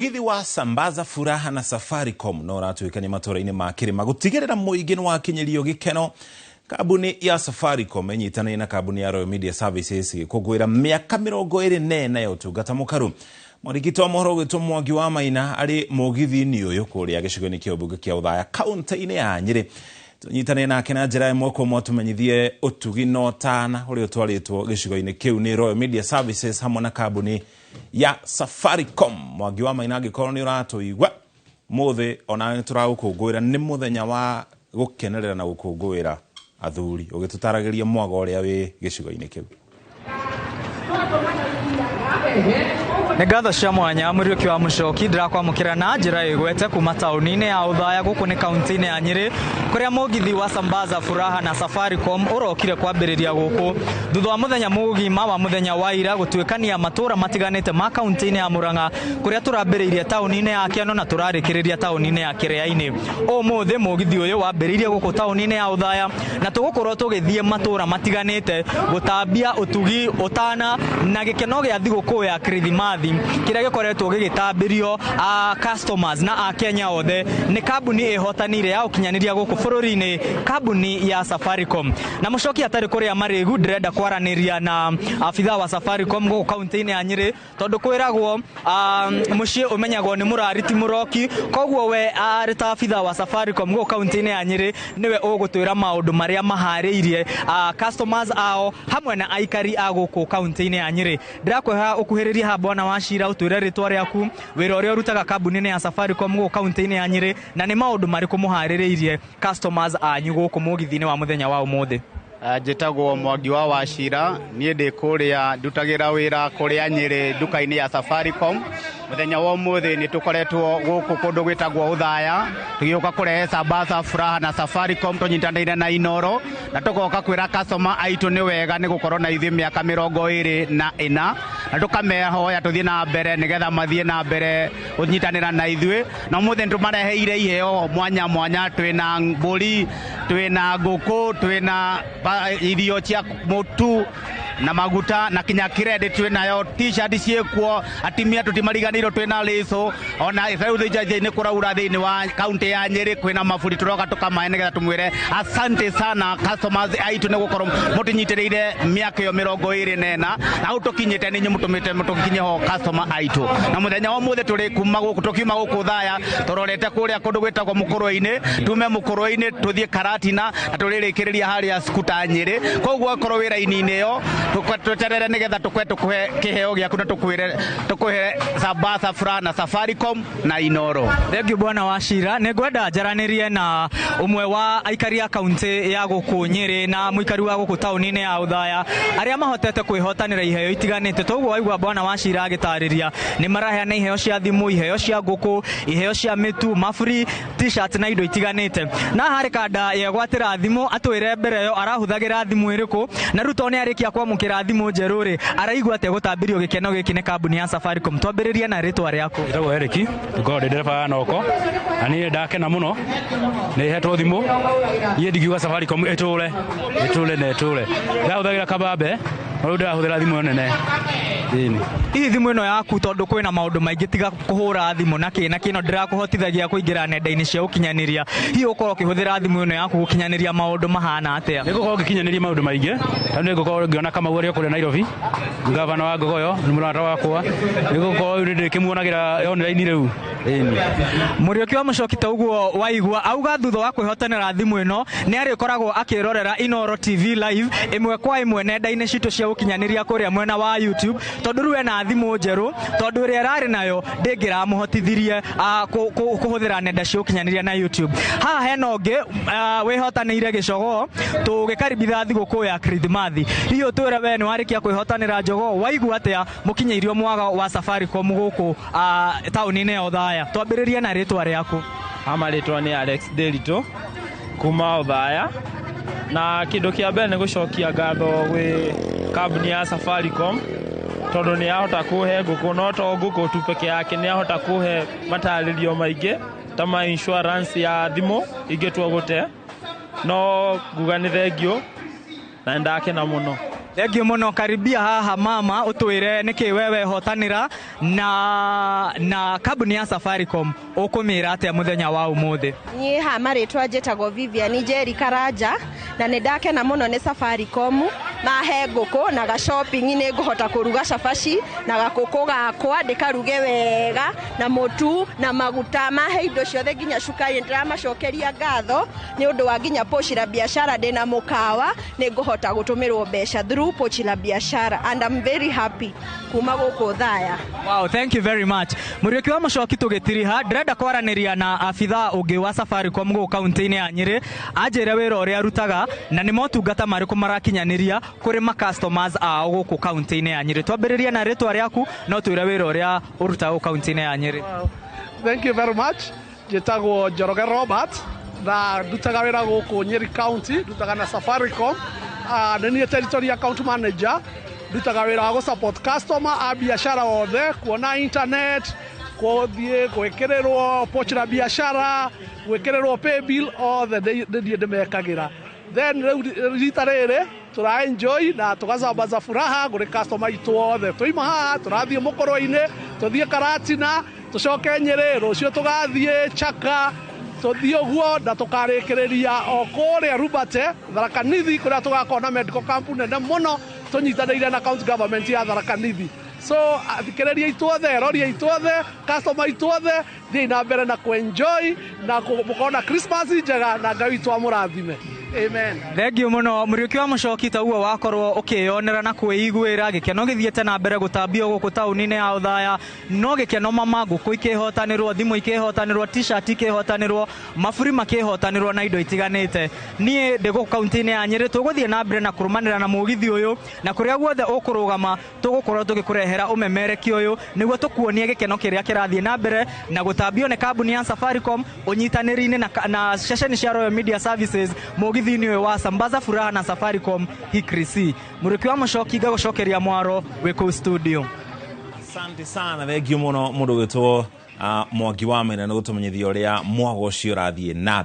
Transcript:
Mũgithi wa Sambaza Furaha na Safaricom no ũratuĩkania matũra-inĩ ma kĩrĩma gũtigĩrĩra mũingĩ nĩ wakinyĩrio gĩkeno. Kambuni ya Safaricom ĩnyitanĩire na kambuni ya Royal Media Services gĩkũngũĩra mĩaka 24 ya ũtungata mũkaru. Mwandĩki wa mohoro gwĩtwo Mwangi wa Maina arĩ mũgithi-inĩ ũyũ kũrĩa gĩcigo-inĩ kĩa ũmbunge kĩa Othaya kaunti-inĩ ya Nyĩrĩ. Tũnyitanĩre nake na njĩra ĩmwe kwa ĩmwe tũmenyithie ũtugi na ũtana ũrĩa ũtwarĩtwo gĩcigo-inĩ kĩu nĩ Royal Media Services hamwe na kambuni ya Safaricom. Mwangi wa Maina, angĩkorwo nĩ ũratũigua mũthĩ, ona nĩ tũragũkũngũĩra, nĩ mũthenya wa gũkenerera na gũkũngũĩra athuri, ũgĩtũtaragĩria mwago ũrĩa wĩ gĩcigo-inĩ kĩu. Nĩ ngatho cia mwanya, Mũriũki wa Mũcoki. Ndĩrakwamũkĩra na njĩra ĩgwete kuma taũni-inĩ ya Othaya, gũkũ nĩ kaunti-inĩ ya Nyĩrĩ, kũrĩa mũgithi wa Sambaza Furaha na Safaricom ũrokire kwambĩrĩria gũkũ thutha wa mũthenya mũgima wa mũthenya wa ira gũtuĩkania matũra matiganĩte ma kaunti-inĩ ya Murang'a, kũrĩa tũrambĩrĩirie taũni-inĩ ya Kĩano na tũrarĩkĩrĩria taũni-inĩ ya Kĩrĩa-inĩ. Ũmũthĩ mũgithi ũyũ wambĩrĩirie gũkũ taũni-inĩ ya Othaya na tũgũkorwo tũgĩthiĩ matũra matiganĩte gũtambia ũtugi, ũtana na gĩkeno gĩa thigũkũ ya Kirithimathi kĩrĩa gĩkoretwo gĩgĩtambĩrio a customers na Akenya othe nĩ kambuni ĩhotanĩire ya ũkinyanĩria gũkũ bũrũri-inĩ, kambuni ya Safaricom. Na Mũcoki, atarĩ kũrĩa marĩgu, ndĩrenda kwaranĩria na abithaa wa Safaricom gũkũ kaunti-inĩ ya Nyĩrĩ, tondũ kwĩragwo mũciĩ ũmenyagwo nĩ mũrari ti mũroki. Koguo we arĩ ta abithaa wa Safaricom gũkũ kaunti-inĩ ya Nyĩrĩ nĩwe ũgũtwĩra maũndũ marĩa maharĩirie customers ao hamwe na aikari a gũkũ kaunti-inĩ ya Nyĩrĩ. Ndĩrakwĩhoya ũkuhĩrĩrie haha, bwana Wachira, ũtwĩre rĩtwa rĩaku, wĩra ũrĩa ũrutaga kambuni-inĩ ya Safaricom gũkũ kaunti-inĩ ya Nyĩrĩ, na nĩ maũndũ marĩkũ mũharĩrĩirie customers anyu gũkũ mũgithi-inĩ wa mũthenya wa ũmũthĩ. Njĩtagwo Mwangi wa Wachira. Niĩ ndĩ kũrĩa ndutagĩra wĩra kũrĩa Nyĩrĩ nduka-inĩ ya Safaricom. Mũthenya wa ũmũthĩ nĩ tũkoretwo gũkũ kũndũ gwĩtagwo Ũthaya tũgĩũka kũrehe Sambaza Furaha na Safaricom tũnyitanĩire na Inoro, na tũgoka kwĩra customer aitũ nĩ wega nĩ gũkorwo na ithuĩ mĩaka 24, na tũkamehoya tũthiĩ na mbere nĩgetha mathiĩ na mbere gũnyitanĩra na ithuĩ. Na ũmũthĩ nĩ tũmareheire iheo mwanya mwanya: twĩna mbũri, twĩna ngũkũ, twĩna irio cia mũtu na maguta na kinya credit twĩnayo, T-shirt ciĩkuo, atimia tũtimariganĩirwo, twĩna leso. Ona rĩu nĩ kũraura thĩinĩ wa kaunti ya Nyĩrĩ, kwĩna maburi tũroka tũkamahe nĩgetha tũmwĩre asante sana customers aitũ nĩ gũkorwo mũtũnyitĩrĩire mĩaka ĩyo 24, na hau tũkinyĩte nĩ inyuĩ mũtũmĩte tũkinye ho, customer aitũ. Na mũthenya wa ũmũthĩ tũrĩ kuma gũkũ, tũkiuma gũkũ Thaya tũrorete kũrĩa kũndũ gwĩtagwo Mũkũrwe-inĩ, tume Mũkũrwe-inĩ tũthiĩ Karatina na tũrĩrĩkĩrĩria harĩa Skuta Nyĩrĩ. Koguo akorwo wĩ raini-inĩ ĩyo, tweterere nĩgetha tũkwe tũkũhe kĩheo gĩaku na tũkwĩre tũkũhe Sambaza Furaha na Safaricom na Inoro. Thank you, bwana Wachira. Nĩ ngwenda njaranĩrie na ũmwe wa aikari a kaunti ya gũkũ Nyĩrĩ na mũikari wa gũkũ taũni-inĩ ya Othaya arĩa mahotete kwĩhotanĩra iheo itiganĩte. Toguo waigua bwana Wachira agĩtarĩria, nĩ maraheana iheo cia thimũ, iheo cia ngũkũ, iheo cia mĩtu, maburi, T-shirt na indo itiganĩte. Na harĩ kanda yegwatĩra thimũ, atwĩre mbere ĩyo arahũthagĩra thimũ ĩrĩkũ, na rĩu tondũ nĩ arĩkia kwamũkĩra thimũ njerũ rĩ, araigua atĩa gũtambĩrio gĩkeno gĩkĩ nĩ kambuni ya Safaricom. Twambĩrĩrie na rĩtwa rĩaku. Njĩtagwo Eric, ngoragwo ndĩ ndereba ya Noko, na niĩ ndakena mũno nĩ hetwo thimũ. Niĩ ndingiuga Safaricom ĩtũre, ĩtũre na ĩtũre. Ndahũthagĩra kabambe, no rĩu ndĩrahũthĩra thimũ nene. Ĩni. Hihi thimũ ĩno yaku, tondũ kwĩna maũndũ maingĩ tiga kũhũra thimũ na kĩ na kĩno ndĩrakũhotithagia kũingĩra nenda-inĩ cia ũkinyanĩria, hihi ũkorwo ũkĩhũthĩra thimũ ĩno yaku gũkinyanĩria maũndũ mahana atĩa? Nĩ ngũkorwo ngĩkinyanĩria maũndũ maingĩ, tondũ nĩ ngũkorwo ngĩona Kamau arĩ o kũrĩa Nairobi, ngavana wa Ngogoyo, nĩ mũrata wakwa. Nĩ ngũkorwo rĩu ndĩkĩmuonagĩra online rĩu. Ĩni. Mũriũki wa Mũcoki, ta ũguo waigua auga, thutha wa kwĩhotanĩra thimũ ĩno nĩ arĩkoragwo akĩrorera Inoro TV live ĩmwe kwa ĩmwe nenda-inĩ citũ cia ũkinyanĩria kũrĩa mwena wa YouTube, tondũ rĩu ena thimũ njerũ, tondũ ĩrĩa ĩrarĩ nayo ndĩngĩramũhotithirie kũhũthĩra nenda cia ũkinyanĩria na YouTube. Haha hena ũngĩ wĩhotanĩire gĩcogoo tũgĩkaribitha thigũkũ ya Kirithimathi. Hihi ũtwĩre, we nĩ warĩkia kwĩhotanĩra njogoo, waigua atĩa mũkinyĩirio mwaga wa Safaricom gũkũ taũni-inĩ ya Othaya? Twambĩrĩrie na rĩtwa rĩaku. Marĩtwa nĩ Alex Ndĩritũ kuma Othaya, na kĩndũ kĩa mbere nĩ gũcokia ngatho gwĩ kambuni ya Safaricom tondũ nĩ yahota kũhe ngũkũ, no to ngũkũ tu peke yake, nĩ yahota kũhe matarĩrio maingĩ ta ma insurance ya thimũ ingĩtua gũte. No nguga nĩ thengiũ na nĩ ndakena mũno. Thengiũ mũno. Karibia haha mama, ũtwĩre nĩkĩ we wehotanĩra na kambuni ya Safaricom, ũkũmĩra atĩa mũthenya wa ũmũthĩ? Niĩ ha marĩtwa njĩtagwo Vivian Njeri Karanja, na nĩ ndakena mũno nĩ Safaricom mahe ngũkũ na ga shopping. Nĩ ngũhota kũruga cabaci na gakũkũ gakwa, ndĩkaruge wega na mũtu na maguta. Mahe indo ciothe nginya cukari. Ndĩramacokeria ngatho nĩ ũndũ wa nginya Pochi la Biashara. Ndĩna mũkawa, nĩ ngũhota gũtũmĩrwo mbeca through Pochi la Biashara, and I'm very happy kuma gũkũ Thaya. Wow, thank you very much. Mũriũki wa Mũcoki, tũgĩtiriha ndĩrenda kwaranĩria na abithaa ũngĩ wa Safaricom gũkũ kaunti-inĩ ya Nyĩrĩ, anjĩre wĩra ũrĩa arutaga na nĩ motungata marĩkũ marakinyanĩria kũrĩ ma customers ao gũkũ kaunti-inĩ ya Nyĩrĩ. Twambĩrĩrie na rĩtwa rĩaku, no twĩre wĩra ũrĩa ũrutaga gũkũ kaunti-inĩ ya Nyĩrĩ. Thank you very much. Njĩtagwo Njoroge Robert na ndutaga wĩra gũkũ Nyeri County, ndutaga na Safaricom. Nĩ niĩ territory account manager. Ndutaga wĩra wa gũ support customer a biashara othe kuona internet, gũthiĩ gwĩkĩrĩrwo Pochi la Biashara, gwĩkĩrĩrwo paybill, othe nĩ niĩ ndĩmekagĩra. Then rĩu rita rĩrĩ tũra enjoy na tũgacambaza furaha kũrĩ customer itũ othe. Tũima haha tũrathiĩ Mũkũrwe-inĩ, tũthiĩ Karatina, tũcoke Nyĩrĩ, rũciũ tũgathiĩ Chaka, tũthiĩ ũguo na tũkarĩkĩrĩria o kũrĩa Rubate, Tharaka Nithi, kũrĩa tũgakorwo na medical camp nene mũno tũnyitanĩire na county government ya Tharaka Nithi. So athikĩrĩria itũ othe, eroria itũ othe, customer itũ othe, thiĩi na mbere na kũ-enjoy na mũkorwo na Christmas njega, na Ngai witũ amũrathime. Amen. Thengiũ mũno, Mũriũki wa Mũcoki. Taguo wakorwo ũkĩyonera na kwĩiguĩra gĩkeno gĩthiĩte na mbere gũtambio gũkũ taũni-inĩ ya Othaya. No gĩkeno mama, ngũkũ ikĩhotanĩrwo, thimũ ikĩhotanĩrwo, T-shirt ikĩhotanĩrwo, maburi makĩhotanĩrwo na indo itiganĩte. Niĩ ndĩ gũkũ kaunti-inĩ ya Nyĩrĩ. Tũgũthiĩ na mbere na kũrũmanĩra na mũgithi ũyũ, na kũrĩa guothe ũkũrũgama tũgũkorwo tũgĩkũrehera ũmemerekia ũyũ nĩguo tũkuonie gĩkeno kĩrĩa kĩrathiĩ na mbere na gũtambio nĩ kambuni ya Safaricom ũnyitanĩri-inĩ na ceceni cia Royal Media Services, mũgithi-inĩ ũyũ wa Sambaza Furaha na Safaricom Hikrisi. Mũrĩki wa Mũcoki, ngagũcokeria mwaro wĩ kũu studio. Asante sana, thengiũ mũno mũndũ gwĩtwo Mwangi wa Mena nĩ gũtũmenyithia ũrĩa mwago ũcio ũrathiĩ na